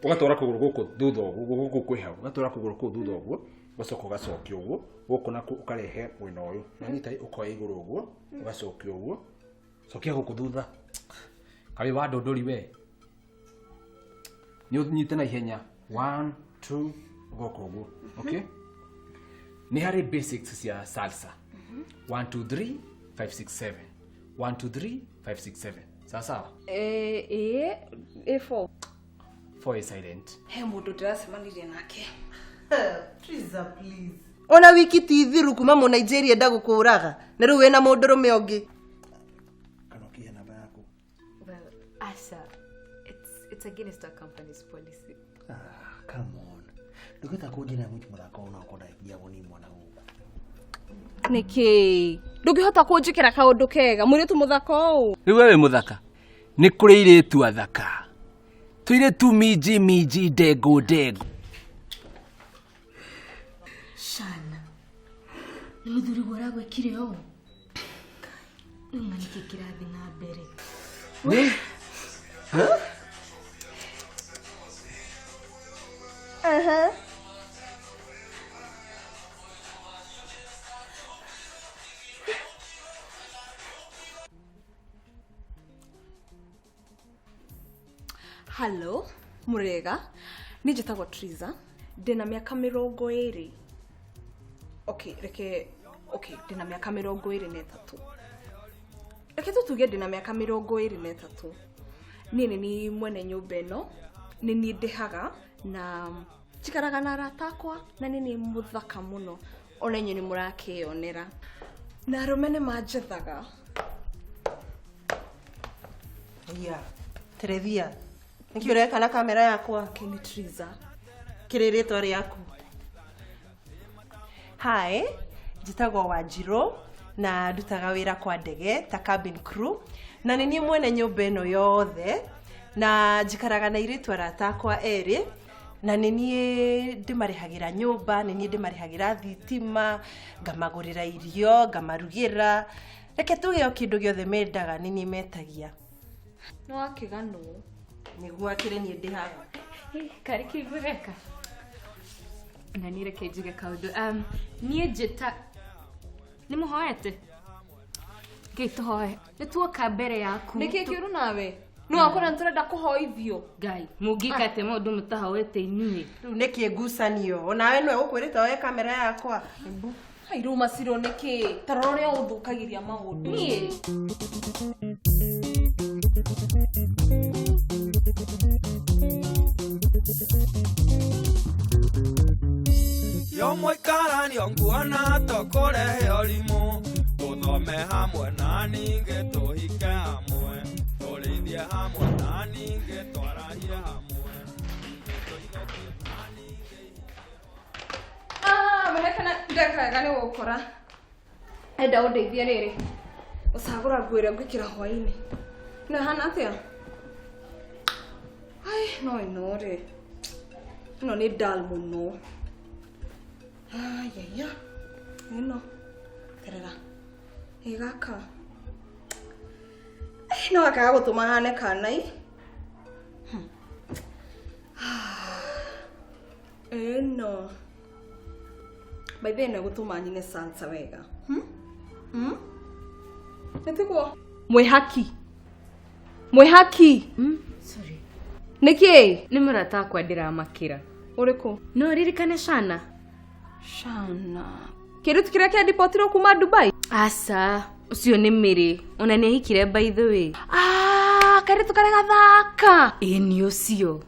Ũgatwara kũgũrũ gũkũ thutha ũguo, gũkũ kwĩ hau, ũgatwara kũgũrũ kũu thutha ũguo, ũgacoka ũgacokia ũguo, gũkũ nakuo ũkarehe mwena ũyũ. Nĩwanyita ũkoya igũrũ ũguo, ũgacokia ũguo, cokia gũkũ thutha. Kaĩ wa ndũndũri we. Nĩ ũnyite na ihenya. One, two, ũgoka ũguo. Okay? Nĩ harĩ basics cia salsa. 1 2 3 5 6 7. 1 2 3 5 6 7. Sawa sawa? Ĩĩ, A4. 4 is silent. He mũndũ ndĩracemanirie nake. Teresa, please. Ona wiki ti thiru kuma mu Nigeria ndagũkũraga na rĩu wĩna mũndũrũme ũngĩ. Kana ũkĩhe namba yaku. Well, Asha, it's against our company's policy. Ah, come on. Ndũngĩhota kũnjĩra mũici mũthako ona okorwo ndagĩkinyagwo nĩ mwana gũkũ. Nĩkĩ? Ndũngĩhota kũnjĩkĩra kaũndũ kega mũirĩtu mũthaka ũũ. Rĩu we wĩ mũthaka. Nĩ kũrĩ airĩtu athaka. Tũirĩtu minji minji ndengũ ndengũ. Shana, nĩ mũthuri guo ũragwĩkire ũũ? Rĩu ma nĩkĩ kĩrathiĩ na mbere? Hallo, mũrega. Niĩ njĩtagwo Triza. Ndĩna mĩaka 20. Okay, reke okay, ndĩna mĩaka 23. Reke tũtuge ndĩna mĩaka 23. Niĩ nĩ niĩ mwene nyũmba ĩno, nĩ niĩ ndĩhaga na njikaraga na arata akwa na nĩ niĩ mũthaka mũno. Ona inyuĩ nĩ mũrakĩyonera. Na arũme nĩ manjethaga. Iya, Terethia. Nĩkĩ ũreka na kamera yakwa? Okay, nĩ Triza. Kĩrĩ rĩtwa rĩaku? Hi, njĩtagwo Wanjirũ na ndutaga wĩra kwa ndege ta cabin crew na nĩ niĩ mwene nyũmba ĩno yothe na njikaraga na airĩtu arata akwa erĩ na nĩ niĩ ndĩmarĩhagĩra nyũmba, nĩ niĩ ndĩmarĩhagĩra thitima, ngamagũrĩra irio, ngamarugĩra, reke tuge o kĩndũ gĩothe mendaga nĩ niĩ metagia. Nĩ wakĩganwo. Nĩguo akĩrĩ niĩ ndĩhaga. Karĩ kĩngũreka. Na niĩ reke njuge kaũndũ. Niĩ njĩta nĩ mũhoete? Ngai tũhoe. Nĩ tuoka mbere yaku. Nĩkĩ kĩũru nawe? Nĩ wakora nĩ tũrenda kũhoithio. Ngai, mũngĩka atĩa maũndũ mũtahoete inyuĩ? Rĩu nĩkĩ ngucanio? Onawe nĩwe gũkwĩrĩte oe kamera yakwa. Ai rĩu macirwo nĩkĩ? Ta rora ũrĩa ũthũkagĩria maũndũ. Niĩ? Yo mũikaranio nguona tũkũrehe ũrimũ, tũthome hamwe na ningĩ tũhike hamwe, tũrĩithie hamwe na ningĩ twarahie hamwe, ningĩ tũige na ningĩ Ah, mehekana ndekaga nĩ gũkora. Enda ũndeithie rĩrĩ. Gũcagũra nguo ĩrĩa ngwĩkĩra hwaĩ-inĩ. Ĩno ĩhana atĩa? Ai, no ĩno rĩ. Ĩno nĩ dull mũno. Ayaya. Ĩno. Terera. Ĩ gaka. No gaka gagũtũma hane kanai. Ĩno. By the way, ĩno ĩgũtũma nyine salsa wega. Nĩtiguo? Mwĩhaki. Mwĩhaki. Sorry. Nĩkĩ? Nĩ mũrata wakwa ndĩramakĩra. Ũrĩkũ? No ririkane Shana. Shana. Kĩirĩtu kĩrĩa kĩandipotirwo kuma Dubai? Aca, ũcio nĩ Mĩrĩ. Ona nĩ ahikire by the way. Ah, kairĩtu karĩa gathaka. Ĩĩ nĩ ũcio.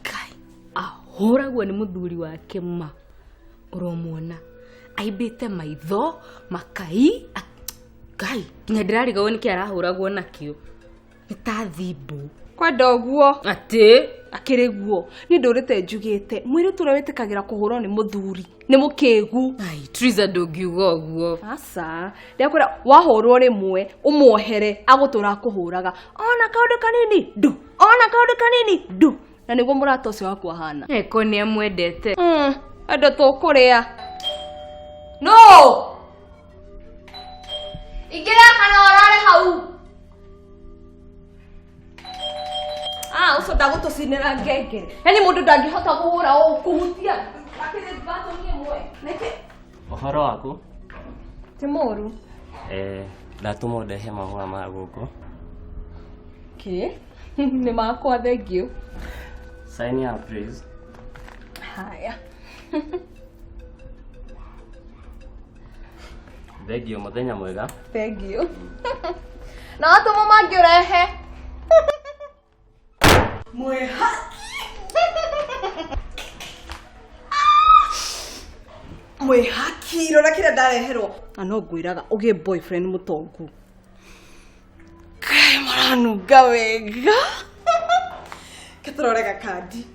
Ngai, ahũragwo nĩ mũthuri wake ma. Ũromuona. Aimbĩte maitho, makai. Ngai, nginya ndĩrarigagwo nĩkĩ arahũragwo nakĩo. Nĩ ta thimbũ. Kwenda ũguo. Atĩ? Akĩrĩ guo. Niĩ ndũrĩte njugĩte. Mũirĩtu ũrĩa wĩtĩkagĩra kũhũrwo nĩ mũthuri. Nĩ mũkĩgu. Ai, Triza ndũngiuga ũguo. Aca. Ndĩrakwĩra wahũrwo rĩmwe, ũmuohere, agũtũra akũhũraga. Ona kaũndũ kanini, ndu. Ona kaũndũ kanini, ndu. Na nĩguo mũrata ũcio waku ahana. Eko nĩ amwendete. Andũ tũkũrĩa. No! Ingĩra kana ũrare hau. Ah, ucio ndagũtũcinĩra ngengere. Yaani mũndũ ndangĩhota kũhũra ũũ kũhutia akĩrĩ button ĩmwe. Nĩkĩ? Ũhoro waku? Ti mũru. Ndatũmwo ndehe mahũa ma gũkũ. Kĩ? Nĩ makwa, thank you. Sign here please. Haya. Thank you, mũthenya mwega. Thank you. Na watũmwo mangĩ ũrehe. Mwĩhaki. Mwĩhaki, rora kĩrĩa ndareherwo. Na no ngwĩraga ũgĩe boyfriend mũtongu. Kaĩ maranunga wega. Ke tũrore gakandi.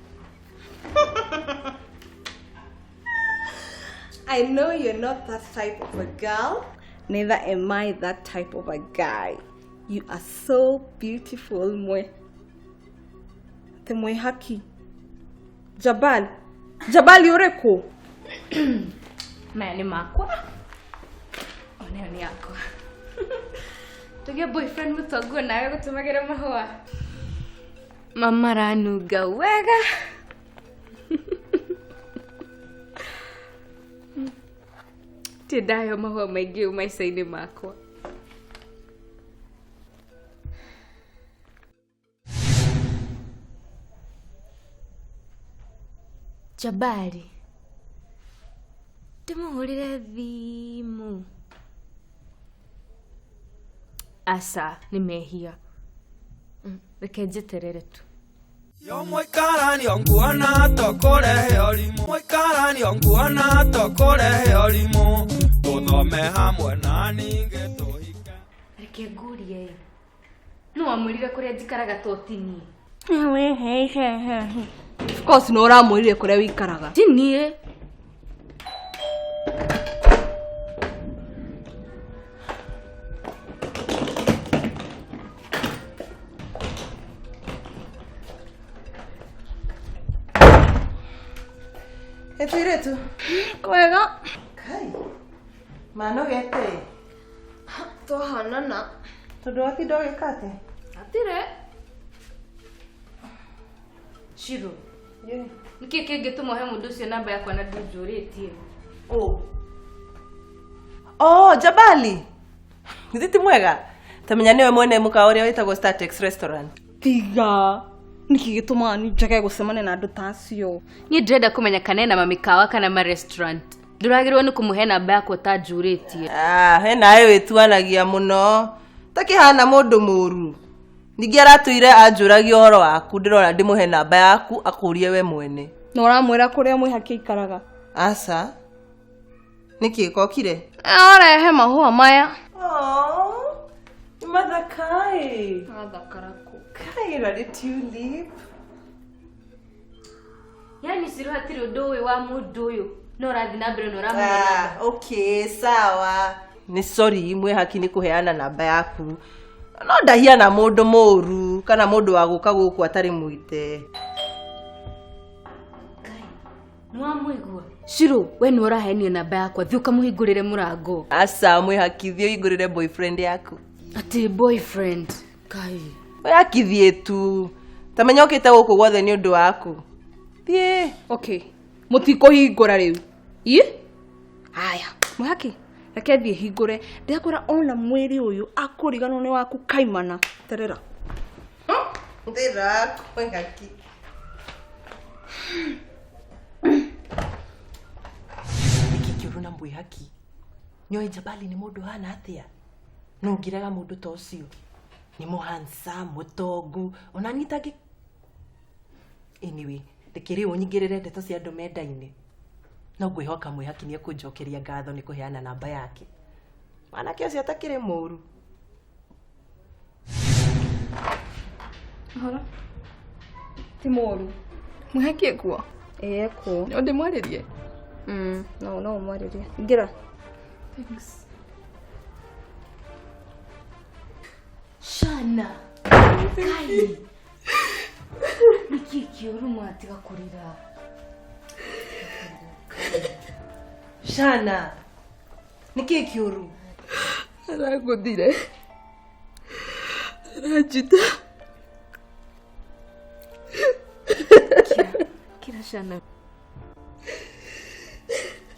I know you're not that type of a girl. Neither am I that type of a guy. You are so beautiful, mwe. Te mwĩhaki. Jabal. Jabali ũrĩkũ? Maya nĩ makwa. Onayo nĩ yakwa. Tũgĩe boyfriend mũtongu nawe gũtũmagĩra mahũa. Mama aranunga wega. Ti ndaheo mahũa maingĩ ũũ maica-inĩ makwa. Jabali. Ndĩmũhũrĩre thimũ. Aca, nĩ mehia. Reke njeterere tu. Yo mũikaranio nguona tũkũrehe ũrimũ mũikaranio nguona tũkũrehe ũrimũ tũthome hamwe na ningĩ tũhike. Reke ngũrie ĩ. Nũ wamwĩrire kũrĩa njikaraga to ti niĩ? Of course nĩ ũramwĩrire kũrĩa wĩikaraga. Ti niĩ. Ĩtuirĩtu. Kwega. Kai. Manogete. Twahanana. Tondũ watinda ũgĩka atĩa? Atire. Shiro. Nĩkĩ kĩngĩtũma ũhe mũndũ ũcio namba yakwa na ndũnjũrĩtie? Oh. Oh, Jabali. Githĩ ti mwega? Tamenya nĩwe mwene mũkawa ũrĩa wĩtagwo Startex Restaurant. Tiga. Nĩkĩ gĩtũmaga niĩ njage gũcemania na andũ ta acio? Niĩ ndĩrenda kũmenya kana ena mamĩkawa kana ma restaurant. Ndũragĩrĩirwo nĩ kũmũhe namba yakwa ũtanjũrĩtie. Ah, he nawe wĩtuanagia mũno. Takĩhana mũndũ mũru. Ningĩ aratũire anjũragia ũhoro waku, ndĩrona ndĩmũhe namba yaku akũrie we mwene. Na ũramwĩra kũrĩa mwĩhaki aikaraga? Aca. Nĩkĩ kokire? Arehe mahũa maya. Oh, nĩ mathaka-ĩ. Mathakara kũ? Kai, na nĩ tulip. Yaani Shiro hatirĩ ũndũ ũĩ wa mũndũ ũyũ. No ũrathiĩ na mbere na ũramũhe namba. Ah, okay, sawa. Nĩ sorry mwĩhaki nĩ kũheana namba yaku. No ndahiana mũndũ mũru kana mũndũ wa gũka gũkũ atarĩ mwĩte. Nĩ wamũigua? Shiro, we nĩ ũraheanire namba yakwa, thiĩ ũkamũhingũrĩre mũrango. Aca mwĩhaki, thiĩ ũhingũrĩre boyfriend yaku. Atĩ boyfriend? Kai. Mwĩhaki thiĩ tu. Tamenya ũkĩte gũkũ guothe nĩ ũndũ waku. Thiĩ. Okay. Mũtikũhingũra rĩu. Ĩ? Haya, mwĩhaki, reke thiĩ hingũre. Ndĩrakwĩra ona mwĩrĩ ũyũ akũriganwo nĩ waku kaimana. Terera. Ndĩra mwĩhaki. Nĩkĩ kĩũru na mwĩhaki? Nĩoĩ Jabali nĩ mũndũ hana atĩa? No ũngĩrega mũndũ ta ũcio. Nĩ mũhansa, mũtongu, ona niĩ itangĩ. Anyway, reke rĩu ũnyingĩrĩre ndeto cia andũ mendaine. No ngwĩhoka mwĩhaki nĩ ekũnjokeria ngatho nĩ kũheana namba yake. Mwanake ũcio atakĩrĩ mũru. Ũhoro? Ti mũru. Mwĩhaki ekuo? Ĩĩ ekuo. No ndĩmwarĩrie? No ũmwarĩrie. Ingĩra. Thanks. Shana. Kai. Nĩkĩ kĩũru mwatiga kũrĩra? Shana. Nĩkĩ kĩũru? Arangũthire. Aranjita. Shana.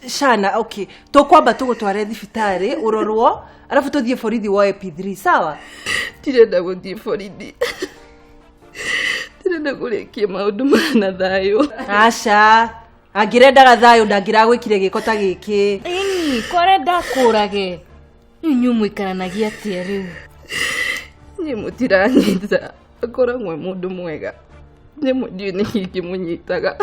Shana, okay. Tũkwamba tũgũtware thibitarĩ ũrorwo, arabu tũthiĩ borithi woe P3, sawa? Ndirenda gũthiĩ borithi. Ndirenda kũrĩkia maũndũ maya na thayũ. Aca, angĩrendaga thayũ ndangĩragwĩkire gĩko ta gĩkĩ. Ĩni, kwarenda kũrage. Inyuĩ mũikaranagia atĩa rĩu? Niĩ mũtiranyita. Akoragwo e mũndũ mwega. Niĩ ndiũĩ nĩkĩ kĩmũnyitaga.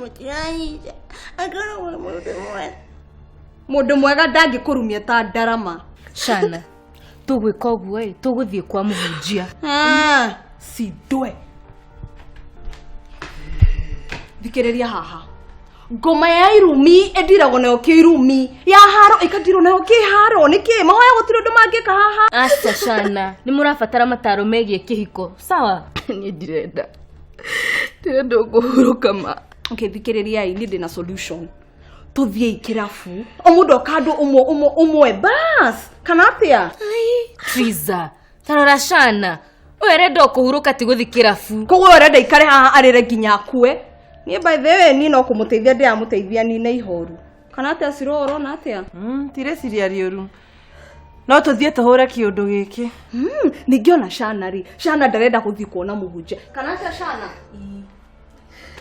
Mũtiranyita. Akoragwo e mũndũ mwega. Mũndũ mwega ndangĩkũrumia ta ndarama. Shana, tũgwĩka ũguo ĩ, tũgũthiĩ kwa mũhunjia. Sindwe. Thikĩrĩria haha. Ngoma ya irumi ĩndiragwo nayo kĩirumi, ya haro ĩkandirwo nayo kĩharo. Nĩkĩ mahoya gũtirĩ ũndũ mangĩka haha? Aca Shana, nĩ mũrabatara mataro megiĩ kĩhiko, sawa? Niĩ ndirenda. Ndirenda kũhurũka ma. Okay, thikĩrĩriai, niĩ ndĩna solution. Tũthiĩ kĩrabu, o mũndũ okandũ ũmwe ũmwe ũmwe bas, kana atĩa? Triza, tarora Shana, ũyũ arenda o kũhurũka ti gũthiĩ kĩrabu. Koguo ũyũ arenda ikare haha arĩre nginya akue. Niĩ by the way niĩ no kũmũteithia ndĩramũteithia nine ihoru. Kana atĩa Ciro, ũrona atĩa? Ti rĩciria rĩũru. No tũthiĩ tũhũre kĩũndũ gĩkĩ. Ningĩ ona Shana rĩ, Shana ndarenda gũthiĩ kuona mũhunjia. Kana atĩa Shana?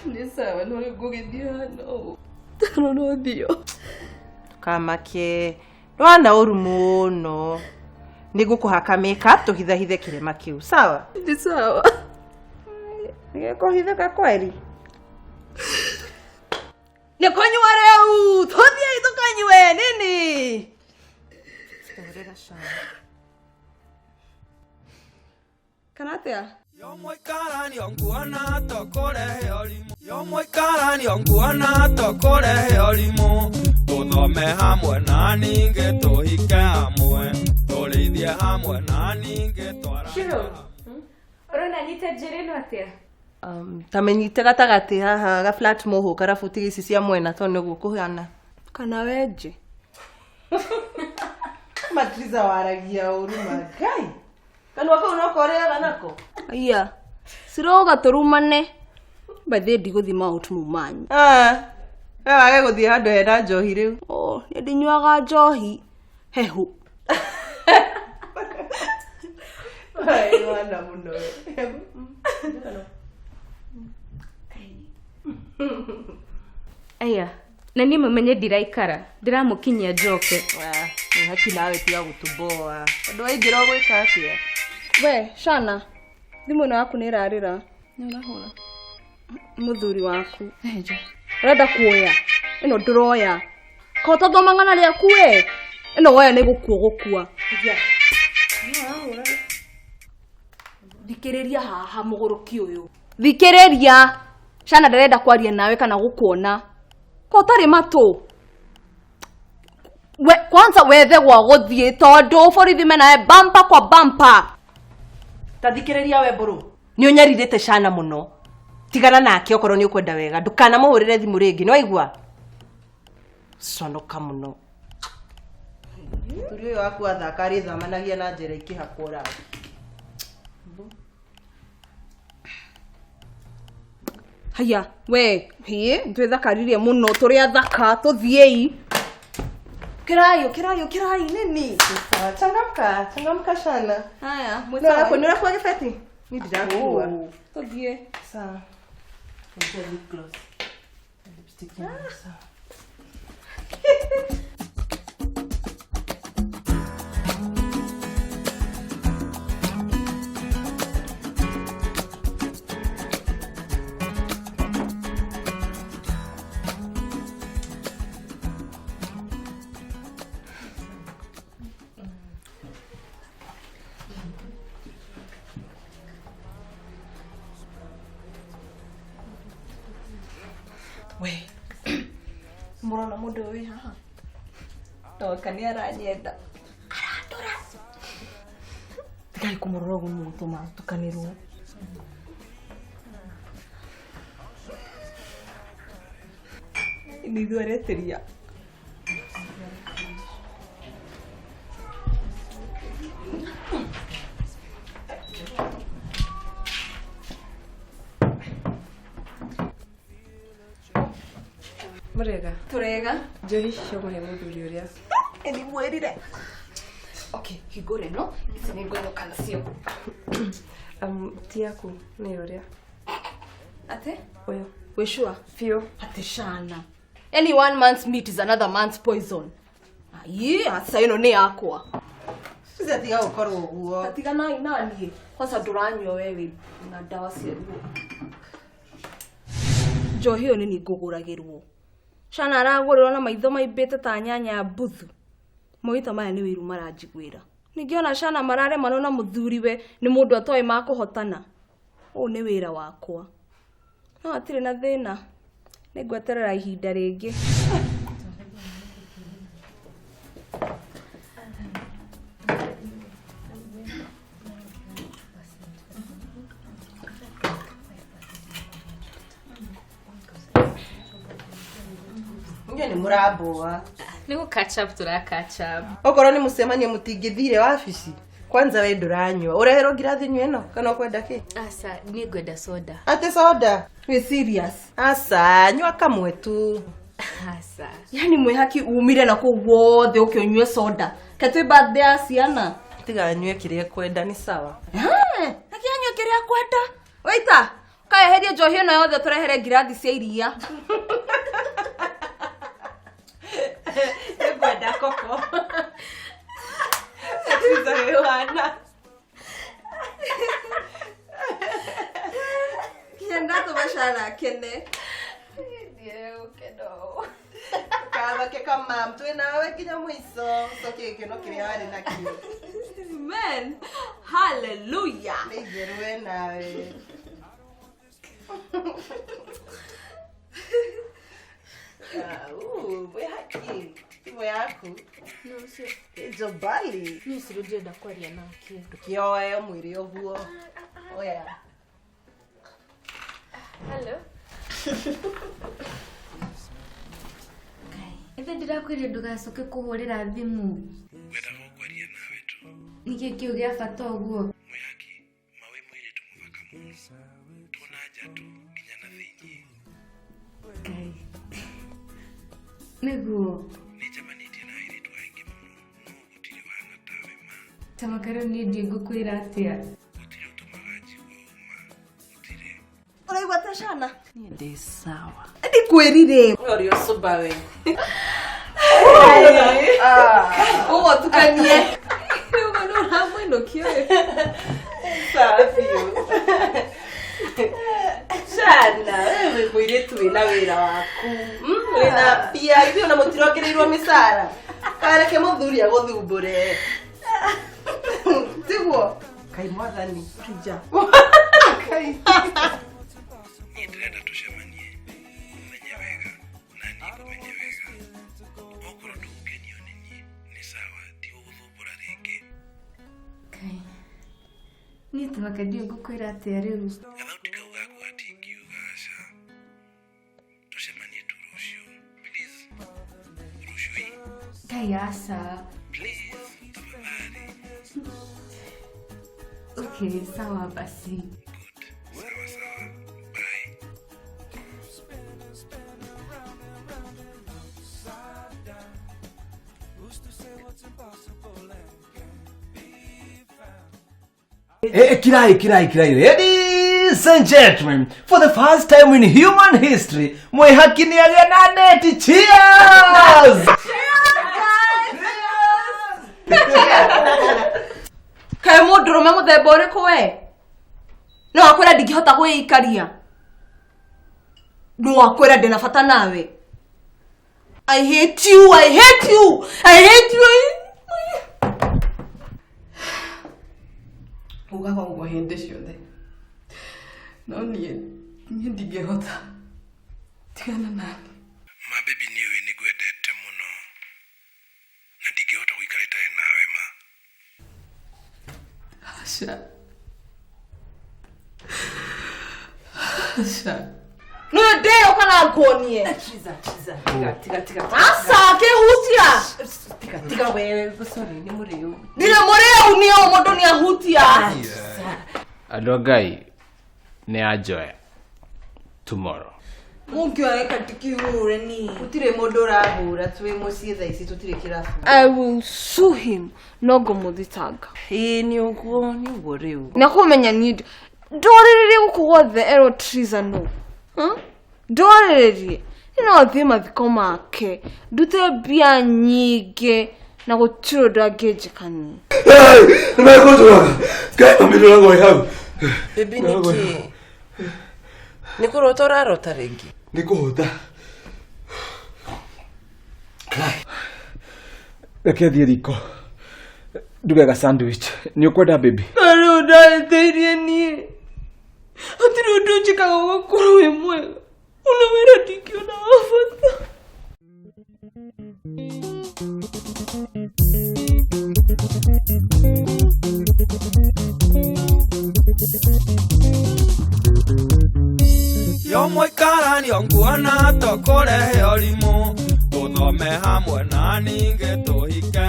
Nĩ sawa, no rĩu ngũgĩthiĩ hana ũũ. Tarora ũthiũ. Ndũkamake. Ndwana ũru mũno. Nĩngũkũhaka makeup tũhithahithe kĩrema kĩu, sawa? Nĩ sawa. Nĩgĩkũhithĩka kweri? Nĩ kũnyua rĩu, tũthiĩ tũkanyue nini. Kana atĩa? Yo mũikarani nguona tũkũrehe ũrimũ. Yo mũikarani nguona tũkũrehe ũrimũ. Tũthome hamwe na ningĩ tũhike hamwe. Tũrĩithie hamwe na ningĩ twaranie. Shiro, ũrona nyite njĩra ĩno atĩa? Tamenyite gatagatĩ haha ga flat moho karabu tiga ici cia mwena tondũ nĩguo kũhana. Kana wenje? Matriza waragia ũru magai. Kanua kau no korĩaga nako? Aya, Ciroga tũrumane. By the way ndigũthiĩ maũndũ mau manyu. We wage gũthiĩ handũ hena njohi rĩu. Oh, nĩ ndinyuaga njohi hehu. Wana mũno. Aya, na niĩ mũmenye ndiraikara, ndĩramũkinyia njoke. Haki nawe tiga gũtũboa. Tondũ waingĩra ũgwĩka atĩa? We, Shana, thimũ ĩno yaku nĩ ĩrarĩra. Nĩ ũrahũra. Mũthuri waku. Ũrenda kuoya? Ĩno ndũroya. Ko ũtathoma ng'ana rĩaku we? Ĩno woya nĩ gũkua gũkua. Thikĩrĩria haha mũgũrũki ũyũ. Thikĩrĩria. Shana ndarenda kwaria nawe kana gũkuona. Ko ũtarĩ matũ? We, kwanza wethe gwa gũthiĩ tondũ borithi menawe bampa kwa bampa. Ta thikĩrĩria we mbũrũ. Nĩ ũnyarirĩte Shana mũno. Tigana nake okorwo nĩ ũkwenda wega. Ndũkanamũhũrĩre thimũ rĩngĩ, nĩ waigua? Conoka mũno. Mũthuri ũyũ waku athaka arĩthamanagia na njĩra ikĩhakwo rangi. Haya, we, hĩ, twĩthakaririe mũno, tũrĩ athaka, tũthiĩi. Kĩrai, kĩrai, kĩrai, nini? Sawa, changamka, changamka Shana. Haya, Nĩ ũrakua gĩbeti? Niĩ ndirakua. Tũthiĩ. Sawa. Nĩkĩo lip gloss. Lipstick yangu, sawa. We, mũrona mũndũ ũyũ wĩ haha? Ndoka nĩ aranyenda. Arandora. Tigai kũmũrora ũguo mũgũtũma tukanĩrwo. Nĩ ithuĩ aretĩria. Mũrega. Tũrega. Njohi ici cia mũhe mũthuri ũrĩa. Nĩ mwĩrire. Okay, hingũre no ici nĩ ngũinũka nacio. Ti yaku nĩ ũrĩa. Atĩ? Ũyũ. Wĩ sure? Biũ. Atĩ cana. Any one man's meat is another man's poison. Ai, aca ĩno nĩ yakwa. Triza tiga gũkorwo ũguo. Tiganai naniĩ. Kwanza ndũranyua we wĩ na ndawa cia ruo. Njohi ĩyo nĩ niĩ ngũgũragĩrwo. Cana aragũrĩrwo na maitho maimbĩte ta nyanya ya mbuthu. Maũita maya nĩ wĩiru maranjiguĩra. Ningĩ ona cana mararemanwo na mũthuriwe nĩ mũndũ atoĩ makũhotana. Ũũ nĩ wĩra wakwa. No hatirĩ na thĩna. Nĩ ngweterera ihinda rĩngĩ. Inyuĩ nĩ mũramboa. Nĩ gũ catch up tũra catch up. Okorwo nĩ mũcemanio mũtingĩthire wabici. Kwanza we ndũranyua. Ũreherwo ngirathi nyue ĩno kana ũkwenda kĩ? Aca, niĩ ngwenda soda. Atĩ soda? Wĩ serious? Aca, nyua kamwe tu. Aca. Yani mwĩhaki umire na kũu wothe ũke ũnyue soda. Ke twĩ birthday ya ciana. Tiga anyue kĩrĩa ekwenda nĩ sawa. Reke anyue kĩrĩa ekwenda. Waita, kaeherie njohi ĩno yothe tũrehere ngirathi cia iria. Nĩngwenda koko. Triza wĩ wana. Kinya ndatũma Cana akene. Kathake kamam twĩ nawe nginya mũico. Ũcokie gĩkeno kĩrĩa warĩ nakĩo. Amen. Hallelujah. Nĩ itherũ we nawe. Mwĩhaki, thimũ yaku. Njobali. Niĩ ũcio ndĩrenda kwaria nake. Ndũkĩoe ũmwĩre ũguo. Oya. Hello. Ithe ndĩrakwĩrire ndũgacoke kũhũrĩra thimũ. Ngwendaga kwaria nawe tu. Nĩkĩ kĩu gĩa bata ũguo? Mwĩhaki, ma wĩ mũirĩtu mũthaka mũno. Tuona nja tu nginya na thĩiniĩ. Ngai. Nĩguo. Nĩnjemanĩtie na airĩtu aingĩ mũno, no gũtirĩ wahana tawe ma. Tamaka rĩu niĩ ndiĩ ngũkwĩra atĩa. Gũtirĩ ũtũmaga njigue ũma. Gũtirĩ. Ũraigua atĩa Cana? Niĩ ndĩ sawa. Ndikwĩrire. Ũrĩ ũcũba we. Ũguo tukanie. Ũguo nĩ ũramũinũkia ũyũ. Sawa biũ. Cana, wewe wĩ mũirĩtu wĩna wĩra waku. Wĩna mbia, ithuĩ ona mũtirongereirwo mĩcara. Kareke mũthuri agũthumbũre. Tiguo? Kai mwathani. Rija. Kai. Niĩ ndĩrenda tũcemanie. Ũmenye wega na niĩ ngũmenye wega. Okorwo ndũgũkenio nĩ niĩ, nĩ sawa, ndigũgũthumbũra rĩngĩ. Ngai. Niĩ tamaka ndiĩ ngũkwĩra atĩa rĩu. Gathauti kau gaku gatingiuga aca. Tũcemanie tu rũciũ. Please. Rũciũ ĩ. Ngai aca. Please, tafadhali. Okay, sawa basi. Good. Sawa sawa. Bye. Hey, kirai, kirai, kirai. Ladies and gentlemen, for the first time in human history, mwĩhaki nĩ agĩa na neti. Cheers! Kaĩ mũndũrũme mũthemba ũrĩkũ we? No akwĩra ndingĩhota gwĩikaria. No akwĩra ndĩna bata nawe. I hate you, I hate you, I hate you. Ugaga ũguo hĩndĩ ciothe. No niĩ ndingĩhota. Tigana nani. Ma baby niĩ ũĩ nĩngwendete mũno. Na ndingĩhota gũikara itarĩ nawe ma. Aca. Aca. Nĩ ndĩyo kana nguonie? Triza, Triza, tiga, tiga, tiga. Aca, kĩhutia. Tiga, tiga we, sorry, nĩ mũrĩu. Ndirĩ mũrĩu niĩ ũyũ mũndũ nĩ ahutia. Andũ a Ngai nĩ anjoya tomorrow. Mũngĩoeka ndikĩhũre niĩ. Gũtirĩ mũndũ ũrahũra, twĩ mũciĩ thaa ici tũtirĩ kĩrabu. I will sue him no ngũmũthitanga. Ĩĩ nĩ ũguo, nĩ ũguo rĩu. Na kũmenya niĩ ndorĩrĩrie gũkũ guothe erwo Triza no. Ndorĩrĩrie. No thiĩ mathiko make ndute mbia nyingĩ na gũtirĩ ũndũ angĩnjĩka niĩ. Nĩ mekũnjũraga. Ngai mami ndũragwo hau. Baby nĩkĩ? Nĩ kũrota ũrarota rĩngĩ? Nĩ kũhũta. Reke thiĩ riko nduge ga sandwich. Nĩ ũkwenda baby? Na rĩu ndarĩtĩirie niĩ. Hatirĩ ũndũ njĩkaga ũgakorwo wĩ mwega. Ona wĩra ndingĩona wa bata. Yo mũikaranio nguona tũkũrehe ũrimũ tũthome hamwe na ningĩ tũhike.